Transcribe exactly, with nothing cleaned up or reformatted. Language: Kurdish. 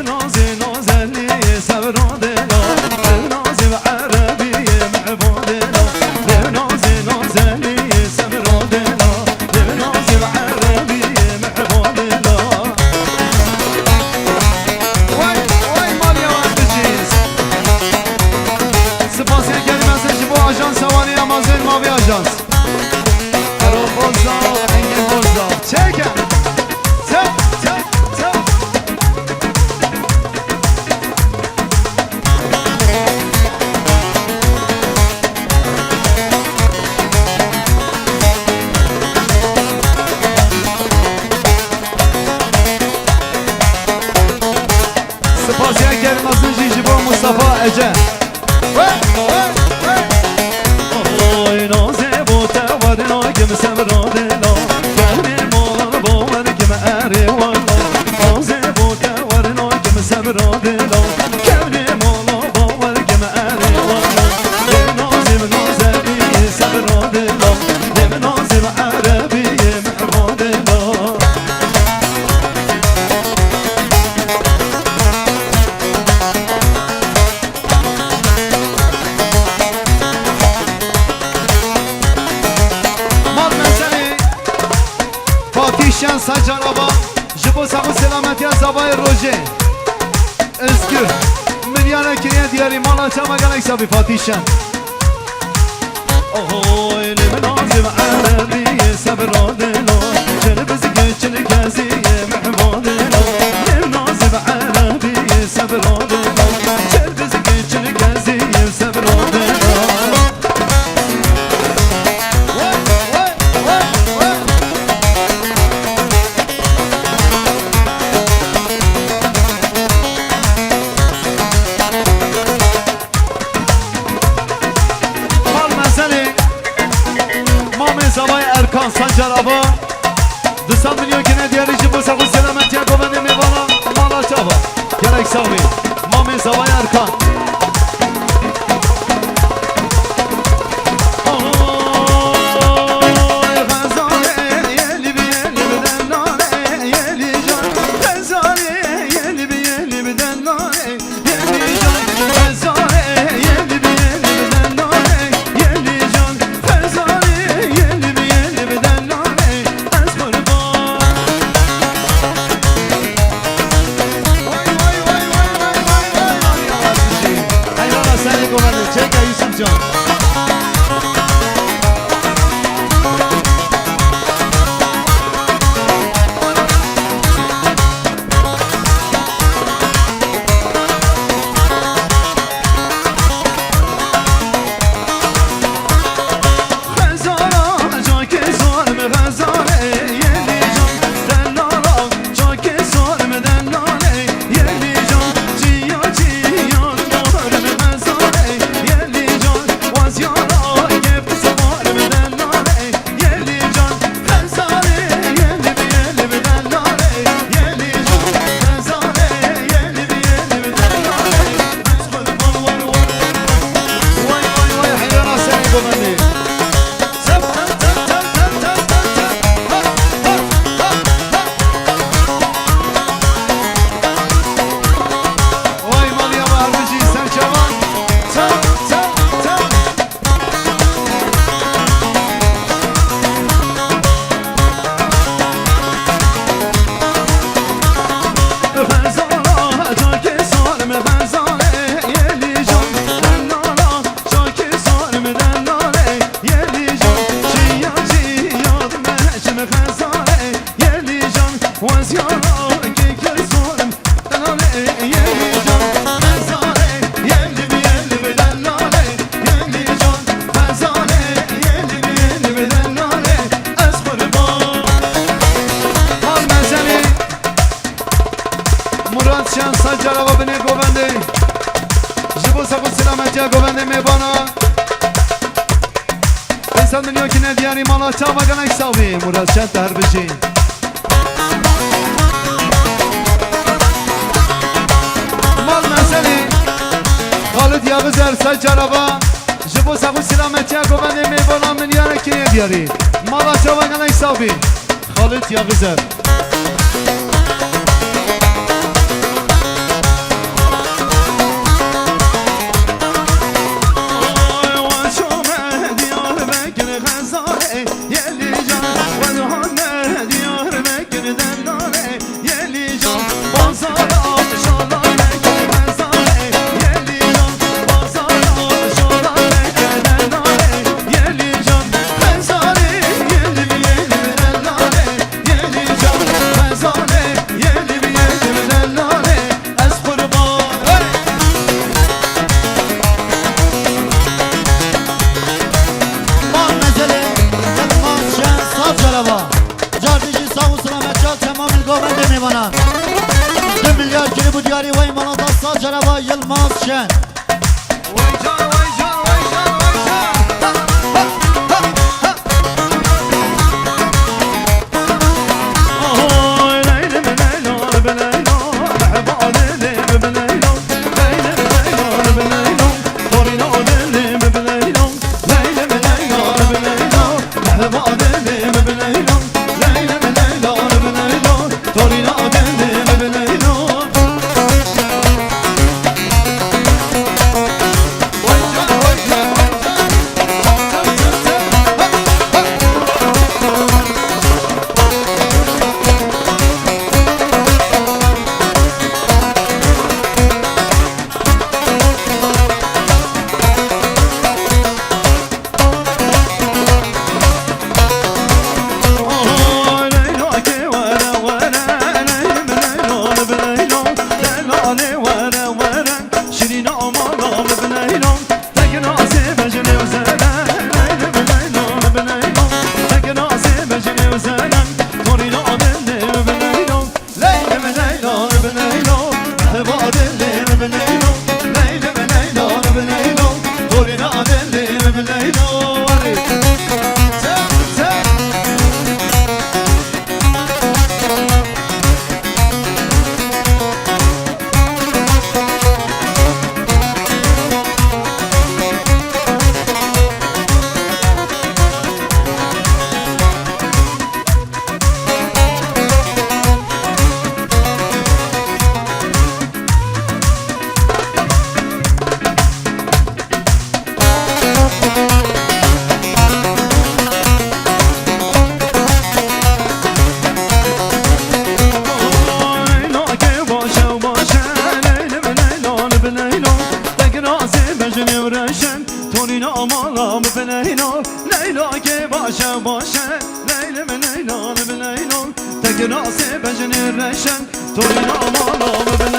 Nazê nazelî sebra dêla, nazê erebî mehva dêla, nazê nazelî sebra dêla, nazê erebî mehva dêla. Way, way, Maria Wardiciz. Spasiya gerî me ji bo ajansa Wanê ya Mazên Mavî Ajans. Erol Bozdağ, Engin Bozdağ. Çekin. Çek, çek, çek. Spasiya germezin jî ji bo Mustafa Ece. Oy, nazê bo te warina kim sevra dila. Kevnê mola bo wer kim erê wala. Nazê bo te warina kim sevra dila. Kevnê mola bo wer kim erê wala. Lê nazê min nazê bi sevra dila. Lê min nazê bi erebî mehva dila. Mal meselê Fatîh Şen Sancar Ava ji bo sax û selametiya zavayê Rojê Özgür. Milyara kiriye diyarî mala çava gelek sabî Fatîh Şen. Ohoy, lê min azim erebî sebra dilo, çel bizgê çil kezî mehva dilo. Lê min azim erebî sebra dilo, çel bizgê çil kezî sebra dilo. Mal mezelê Mamê Zavayê Erkan Sancar Ava, du sed milyon kine diyarî ji bo sax û selametiya govendê mêvana mala çava. Gelek sax bî. Mamê Zavayê Erkan. Oy, Xezalê, yelî bi yelî bi dellale, yelî can. Xezalê, yelî bi yelî bi dellale. Eyvallah, sen de kullanın. Çek ya Yusufcan. Murat Şen Sancar Ava binê govendê. Ji bo sax û selametiya govendê mêvana. Pênc sed milyon kine diyarî mala çava gelek sax bî. Murat Şen te her bijî. Mal meselê Xalid Yagizer Sancar Ava. Ji bo sax û selametiya govendê mêvana milyara kine diyarî. Mala çava gelek sax bî. Xalid Yagizer. Diyarî wey malata Sacereva Yilmaz Şen. Wey can, wey can, wey can, wey can. Torîna mala min bi Leyla, Leyla ke baş e, baş e, Leyla min Leyla, min bi Leyla. Tek nasê bejnê reşen, torîna mala min bi